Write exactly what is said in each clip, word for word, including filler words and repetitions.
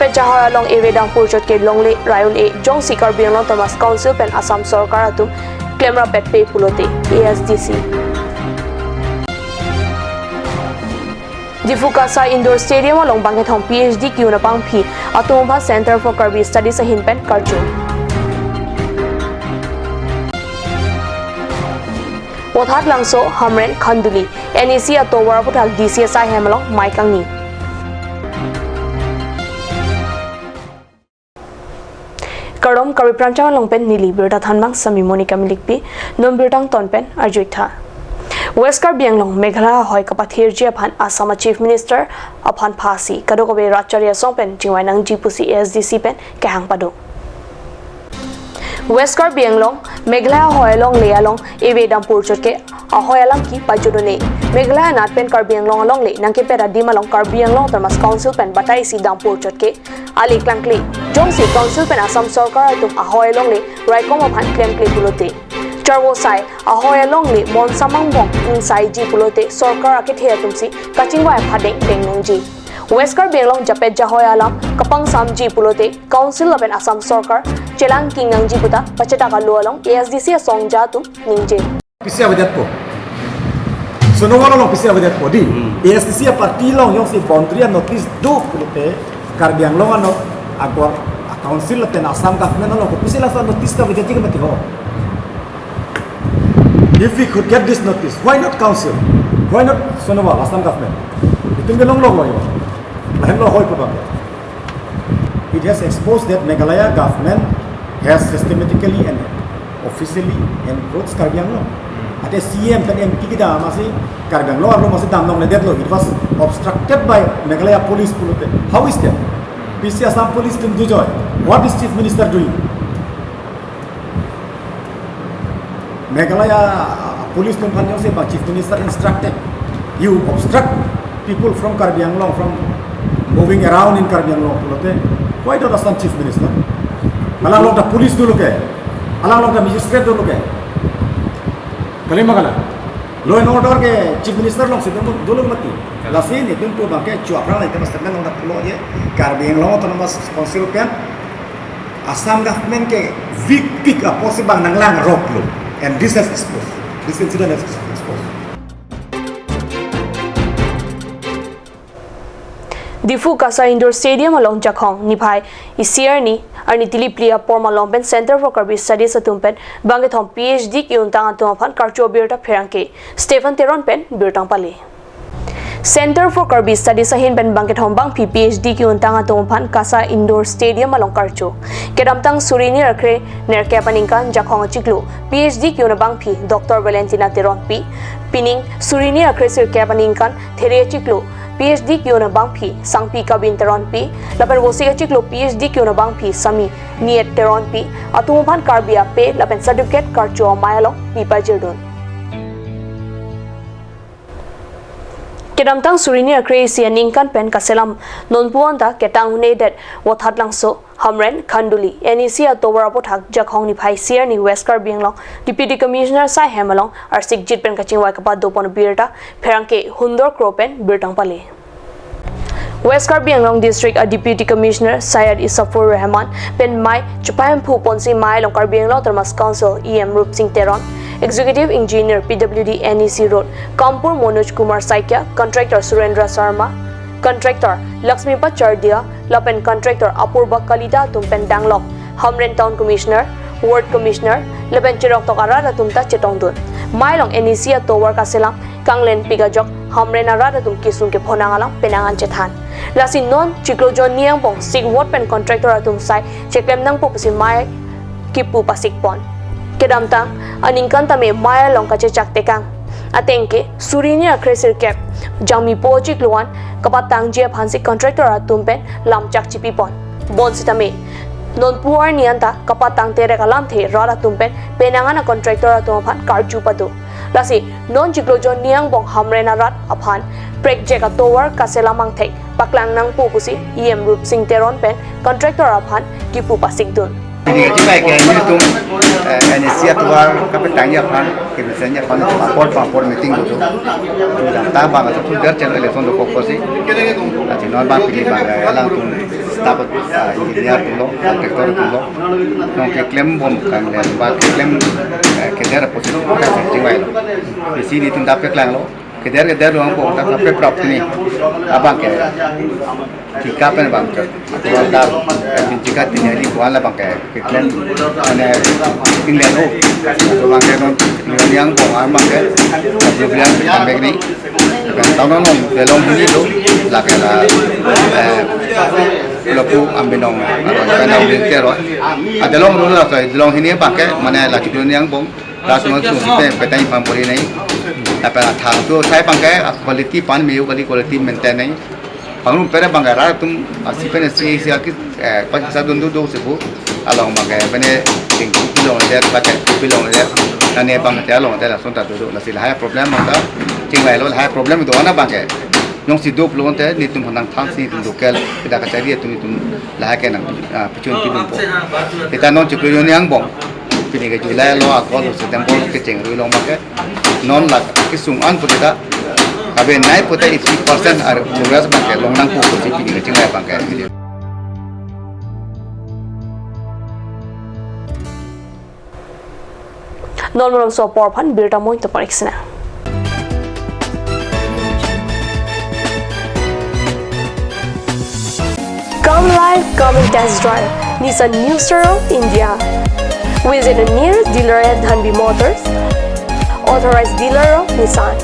Japet jahoi along eve dam purchot ke longle rai un-e, jongsi Karbi Anglong Autonomous Council pen Assam Sorkar atum klemrap petpe pulote A S D C. Diphu KASA Indoor Stadium along bangkethom P H D ke-un abangpi atum aphan Center for Karbi Studies ahin pen karcho. Vothatlangso, Hamren, Khanduli, N E C atovar aputhak D C asai hem along mei kangni. Kardom, Karbi Prancham along pen neli birta thanbang Sami Monica Milikpi. Non birta angton pen arju-ik tha. West Karbi Anglong, Meghalaya ahoi kapathirji aphan Assam a Chief Minister aphan phasi kadokave rat chari asong pen chingvai nangji pusi A S D C pen kehang pado. West Karbi Anglong, Meghalaya ahoi alongle along eve dam purchot ke ahoi alam ke pajut un-e. Meghalaya anat pen Karbi Anglong alongle nangkepet adim along Karbi Anglong Autonomous Council pen batai isi dam purchot ke ale klangkle. Jongsi Council pen Assam Sorkar atum ahoi alongle raikom aphan klemkle pulote, charvo sai ahoi alongle mon samang bong ingsaiji pulote sorkar akethe atumsi kachingvai aphan dengdeng nangji. West Karbi Anglong japet jahoi alam kapangsamji pulote Council lapen Assam Sorkar chelang king nangji puta pachetak alo along A S D C asongja atum ningje. Pisi avedetpo. Sonowal along pisi avedetpo di. Hmm. A S D C a party along jongsi boundary a notice do pulote Karbi Anglong ano agor a council lapen Assam government along kopisi laso notice ta avedetji ke mati ho. If we could get this notice, why not council? Why not Sonowal, Assam government? Itum ke longlok lo yo. Lahenlo hoi pabang. It has exposed that Meghalaya government has systematically and officially encroached Karbi Anglong. Ante C M pen M P kedam amatsi Karbi Anglong arlo amatsi damlongledetlo. It was obstructed by Meghalaya police pulote. How is that? Pisi Assam police atum do joi. What is Chief Minister doing? Meghalaya, uh, police atum aphan jongsi bang Chief Minister instructed, "You obstruct people from Karbi Anglong from moving around in Karbi Anglong," pulote, why not Assam Chief Minister? Alanglok ta police dolo ke, alanglok ta magistrate dolo ke. Kali ma kali? Law and order ke Chief Minister alongsi dolo, dolo mati. Lasi netum pu abang ke chu aphrang le itum statement along ta pulo je, Karbi Anglong Autonomous Council pen Assam government ke weak pik apotsi bang nanglang roklo. And this has exposed. This incident has exposed. Diphu KASA Indoor Stadium along Jakhong niphai isi arni, arni tili phli apor malom pen Center for Karbi Studies atum pen bangkethom P H D ke-untang atum aphan karcho abirta pherangke Stephen Teron pen birta pale. Center for Karbi Studies ahin pen bangkethom abangpi P H D ke-untang atum aphan KASA Indoor Stadium along karcho. Kedamtang suri hini ra kre nerkep aningkan Jakhong achiklo P H D ke-un abangpi Doctor Valentina Teronpi, pining suri hini ra kre sirkep aningkan There achiklo P H D ke-un abangpi Sangpi Kabin Teronpi, lapen Vosik achiklo P H D ke-un abangpi Sami Niyet Teronpi atum aphan Karbi ape lapen certificate karcho amei along pi pajirdun. Kedamtang suri hini ra kre isi aningkan pen kaselam nonpu anta ketang un-edet Vothatlangso, Hamren, Khanduli, N E C atovar aputhak Jakhong niphai isi arni West Karbi Anglong Deputy Commissioner asai hem along arsikjit pen kachingvai kapado pon abirta pherangke Hundor Kro pen birta pale. West Karbi Anglong District a Deputy Commissioner Syed Isafur Rahman pen mei chepahemphu ponsi mei along Karbi Anglong Autonomous Council E M Rupsing Teron, Executive Engineer P W D N E C Road Kampur Manoj Kumar Saikia, Contractor Surendra Sharma, Contractor Laxmipat Chardia, lapen Contractor Apurba Kalita atum pen danglok Hamren Town Commissioner, Ward Commissioner, lapen cheroktok arat atum ta chetongdun. Mei along N E C atovar kaselam kanglenpik ajok Hamren arat atum kesung kephonang alam penang an chethan. Lasi non chiklo jon ni angbong sik vote pen contractor atum sai cheklem nangpo pusi mei kipu pasik pon. Kedamtang aningkan tame mei along kachechak tekang ateng ke suri hini ra kre sirkep Jangmipo achiklo an kapatangji aphansi contractor atum pen lamchak chipi pon. Bonsitame nonpu arni anta kapatang terek alamthe rat atum pen penang an a contractor atum aphan karju pado. Lasi non chiklo jon ni angbong Hamren arat aphan prekjak atovar kaselam angthek paklang nangpo pusi E M Rupsing Teron pen contractor aphan kipu pasikdun. Ini kita kayak ini tuh, eh, N E C atovar kapatangji aphan, kemisalnya aphan papor papor meeting gitu. Tuh dan tabang atau tuh biar channel election tuh fokus sih. Nanti non bang pilih bang, eh, langsung Dapat, ah, engineer atum lo, contractor atum lo, nong keklem bom kanglen, ba keklem, eh, keder apotsi chingvailo. Isi nelitum dap keklanglo, keder keder lo angbong ta kaprek prap tini. Abang ke, kika pen bang ke, atuan dal, eh, binchika tini hari kuan la bang ke, keklem, mane, ingleng o, atuan ke non, yang bong abang ke, atuan yang, kambek ni. Pen town along, delong hini lo, lake la, eh, lapu Ambinong, pen Ambinong tero. Ah, delong lo la, delong hini abang ke, mane la chiklo ni angbong, la sungan sung site, petang ipam pori nai. Lapen athang tu sai abang ke, ah, quality pan meyo kali quality maintain nai. Pangrum pere abang ke, rat atum, ah, si pen si, si aki, eh, paisa dun du do si bu. Along abang ke, mane, ding tu pilong le, pakai tu pilong le. Nane abang ke along te lason ta do do. Lasi lahai problem abang ta, chingvailo lahai problem do-an abang ke. Jongsi do pulote, nelitum hanang thansi nelitum local, kita kachari atum nelitum lahai ke nang, ah, pichun pidun po. Kita non chiklo ni angbong. Pini ke July lo, August lo, September lo kecheng rui long abang ke. Non la kesung an putita. Kabe nai puta eighty percent ar progress abang ke long nangpo pusi pini kachinglai abang ke. Non malom so apor aphan birta moin to parik sina. Come live, come and test drive Nissan New Star of India. Visit a nearest dealer at Dhanvi Motors, authorized dealer of Nissan,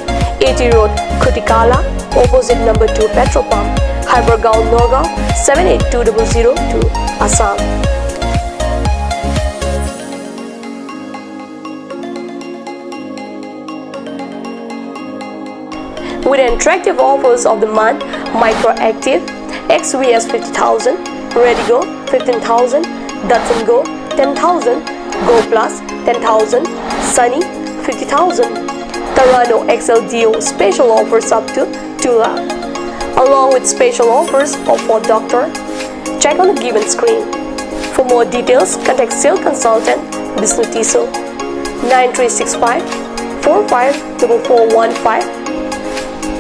A T Road, Khutikala, opposite number two petrol pump, Hypergaon, Nagaon, seven eight two double zero two, Assam. With attractive offers of the month, Micra Active, X V S fifty thousand, Redigo fifteen thousand, Datsun Go ten thousand, Go Plus ten thousand, Sunny fifty thousand. Terrano X L D O special offers up to two lakh, along with special offers of Ford Doctor. Check on the given screen. For more details, contact sales consultant Bishnu Tisso, nine three six five four five double four one five,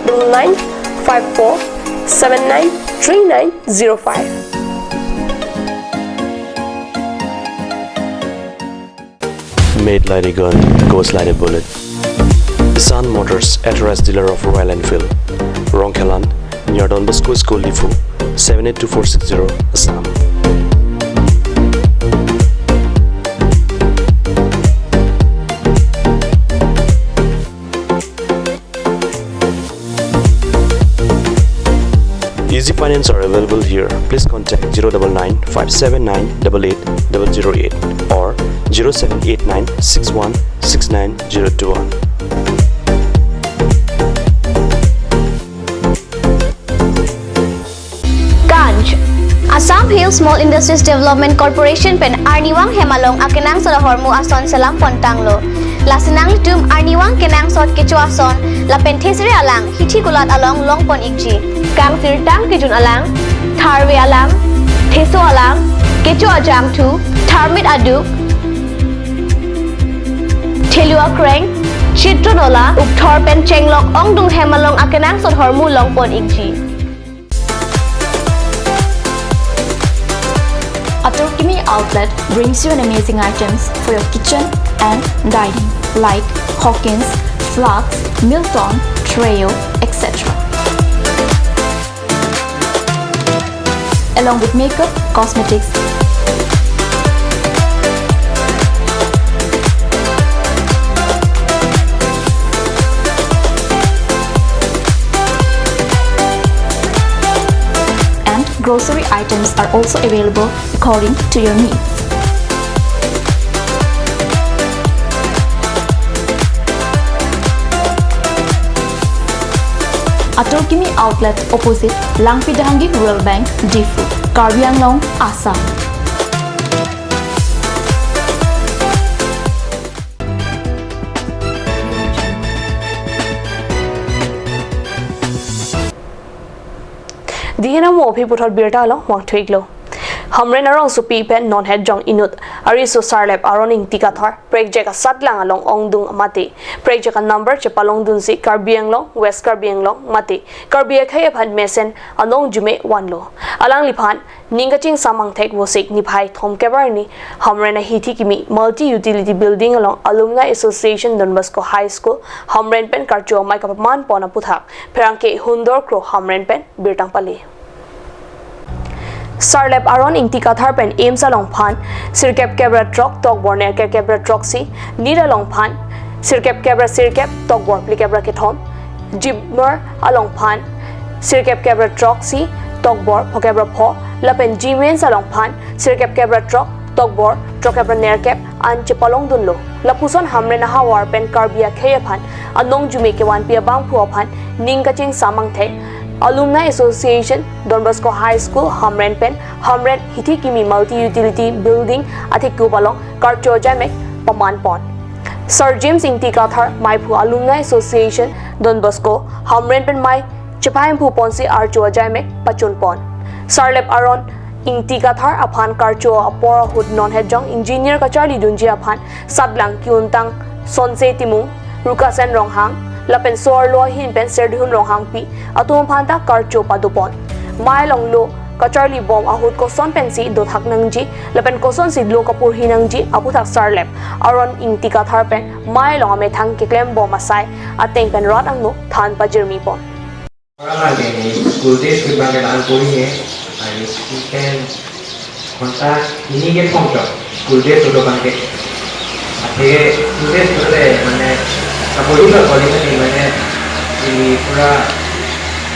double nine five four seven nine three nine zero five. Made like a gun, goes like a bullet. Sun Motors, authorized dealer of Royal Enfield, Rongkhelan, near Don Bosco School, Diphu, seven eight two four six zero, Assam. Easy finance are available here. Please contact zero double nine five seven nine double eight double zero eight or zero seven eight nine six one six nine zero two one. Kanj. Assam Hill Small Industries Development Corporation pen arnivang hem along akenangsot ahormu ason selam pon tanglo. Lasi nanglitum arnivang kenangsot kecho ason lapen thesere alang hithi kulat along longpon ikji. Kangsirtang kejun alang, tharve alang, theso alang, kecho ajangthu, tharmit aduk, thelu akreng, chitron ola, ukthor pen chenglok ongdung hem along akenangsot ahormu longpon ikji. Atur Kimi Outlet brings you an amazing items for your kitchen and dining, like Hawkins, Flax, Milton, Treo, et cetera. Along with makeup, cosmetics, and grocery items are also available according to your needs. Atur Kimi Outlet, opposite Langpi Dehangi Rural Bank, Diphu, Karbi Anglong, Assam. Dihena mo aphi puthot birta along vangthu-iklo. Hamren arongsopi pen nonhet jong inut ariso Sarlep Aron Ingti Kathar prekjak asatlang along ongdung mate prekjak a-number chepalongdunsi Karbi Anglong, West Karbi Anglong mate Karbi akhei aphan mesen anong jume vanlo. Alangliphan ning kachingsamang thek Vosik niphai thomkep arni Hamren ahithi kimi multi utility building along Alumni Association Don Bosco High School Hamren pen karcho amei kapaman pon aputhak pherangke Hundor Kro Hamren pen birta pale. Sarlep Aron Ingti Kathar pen AIIMS alongphan sirkep kep ra throk tokbor nerkep kep ra throksi, NEET alongphan sirkep kep ra sirkep tokbor phlikep ra kethom, JIMR alongphan sirkep kep ra throksi tokbor phokep ra pho, lapen JEE Mains alongphan sirkep kep ra throk tokbor throkkep ra nerkep an chepalongdunlo. Lapuson Hamren ahavar pen Karbi akhei aphan anong jume kevanpi abangphu aphan ning kachingsamang thek Alumni Association Don Bosco High School Hamren pen Hamren hithi kimi multi utility building athekup along karcho ajaimek paman pon. Sir James Ingti Kathar meiphu Alumni Association Don Bosco Hamren pen mei chepahimphu ponsi archo ajaimek pachun pon. Sarlep Aron Ingti Kathar aphan karcho apor ahut nonhet jong engineer kacharlidunji aphan satlang ki-untang Sonse Timung, Rukasen Ronghang lapen so-arlo ahin pen Serdihun Ronghangpi atum aphan ta karcho pado pon. Mei along lo kacharli bom ahut koson pensi dothak nangji lapen kosonsi lo kapurhi nangji aputhak Sarlep Aron Ingti Kathar pen mei along amethang keklem bom asai ateng pen rat angno than pajirmi pon. Orang lagi ni, school days ke bangke lahan puri ni, ayo student kontak ini ke pongcok, school days udah bangke. Akhirnya school days udah deh, mana kapuri lah kali ni, mana ini pura,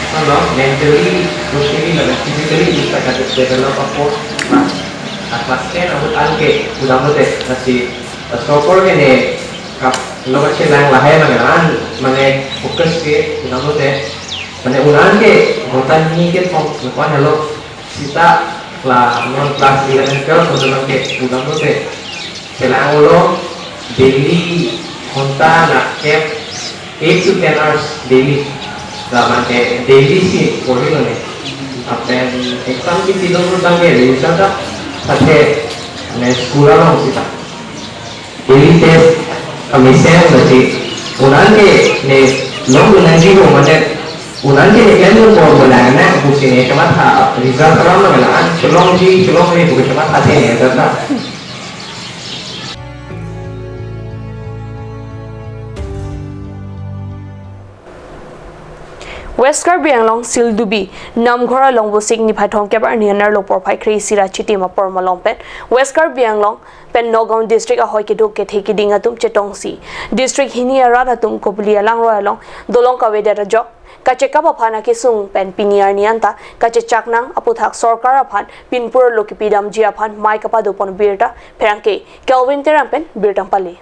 apa no, mentally, emotionally, lalu physically bisa kata develop apa, mas, mas kan aku alke, udah mau deh, masih, eh, sokor ke ni, kap, lo kan sih lang lahai mana, mana fokus ke, udah mau deh. Mane un-an ke, ghonta hini kethom, nukwan helo, sita la non class eleven twelve, nonke, pulang lote, kelang along, daily, ghonta, nangkep, eight to ten hours daily. La mane daily si, porhi lone. Lapen exam kisi lo bangke, result ta, sate, mane school along sita. Daily test kami seng berarti un-an ke ne long dengan jiho mate un-an ke ne kan long bor bola na busi ne cuma tha result ram na mela an chelongji chelongji bukan cuma tha se ne result na. West Karbi Anglong Sildubi Namghor along Vosik niphai thomkep arni anerlo porphai kre-isi ra chitim apor malom pen West Karbi Anglong pen Nagaon district ahoi keduk kethe keding atum chetongsi district hini arat atum Kopili alangroi along dolong kavedet ajok kachekap aphan akesung pen pini arni anta kachechak nang aputhak sorkar aphan pinpur lo kepidamji aphan mei kapado pon birta pherangke Kelvin Terang pen birta pale.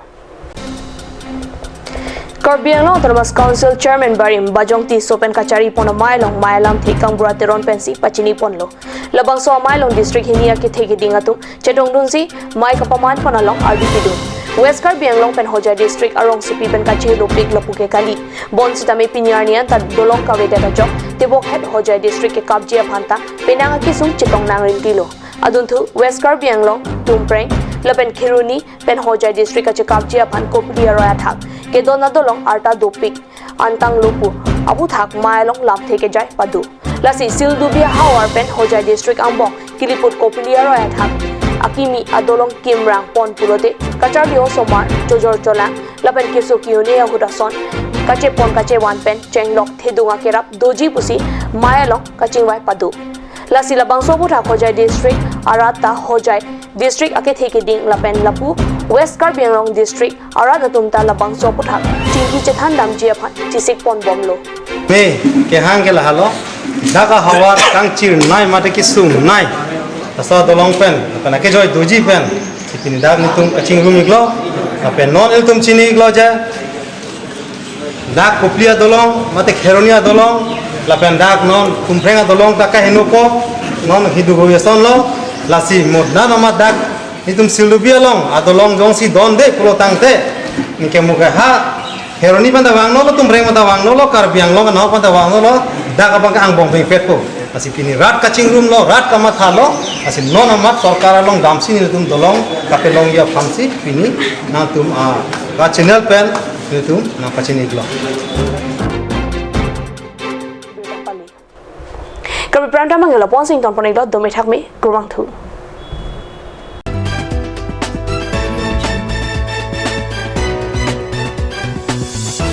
Karbi Anglong Autonomous Council Chairman Barim Bajong Tisso pen kachari pon amei along mei alamthe Kangbura Teron pensi pachini ponlo. Labangso amei along district hini akethe keding atum chetongdunsi mei kapaman pon along ardi pidun. West Karbi Anglong pen Hojai district arongsopi pen kachehelo pik lapu ke kali. Bonsitame pini arni anta dolong kavedet ajok tebokhet Hojai district kekapji aphan ta penang akesung chetong nangrinti lo. Adunthu West Karbi Anglong, Tumpreng lapen Kheroni pen Hojai district kachekapji aphan Kopili aroi athak kedon adolong arta dopik antang lo pu aputhak mei along lamthe kejai pado. Lasi Sildubi ahavar pen Hojai district angbong Kiliput Kopili aroi athak akimi adolong kimrang pon pulote kacharli osomar chojor cholang lapen keso ki-un-e ahut ason kachepon kachevan pen chenglok thedung akerap doji pusi mei along kachingvai pado. Lasi labangso aputhak Hojai district arat ta Hojai district akethe keding lapen lapu West Karbi Anglong district arat atum ta labangso aputhak chingki chethan damji aphan chisik pon bomlo. Me kehang ke lahelo, dak ahavar kangchirnei mate kesungnei. Laso adolong pen, lapen akejoi doji pen, si pini dak nelitum kachingrum iklo, lapen non ilitum chini iklo je dak Kopili adolong, mate Kheroni adolong, lapen dak non Tumpreng adolong ta kahenopo, non hidugo yason lo, lasi mo non amat dak nelitum Sildubi along adolong jongsi donde pulo tangte, neke muke ha Kheroni pen ta vangnolo, Tumpreng pen ta vangnolo, Karbi Anglong anao pen ta vangnolo, dak abang ke angbong pengpetpo. Lasi pini rat kachingrumlo, rat kamathalo, lasi non amat sorkar along damsi nelitum dolong kapelongji aphansi pini nangtum a, a channel pen nelitum nangpachini-iklo. Karbi Prime Time angelo ponsing ton pon-iklo, dome thakme, kurvangthu.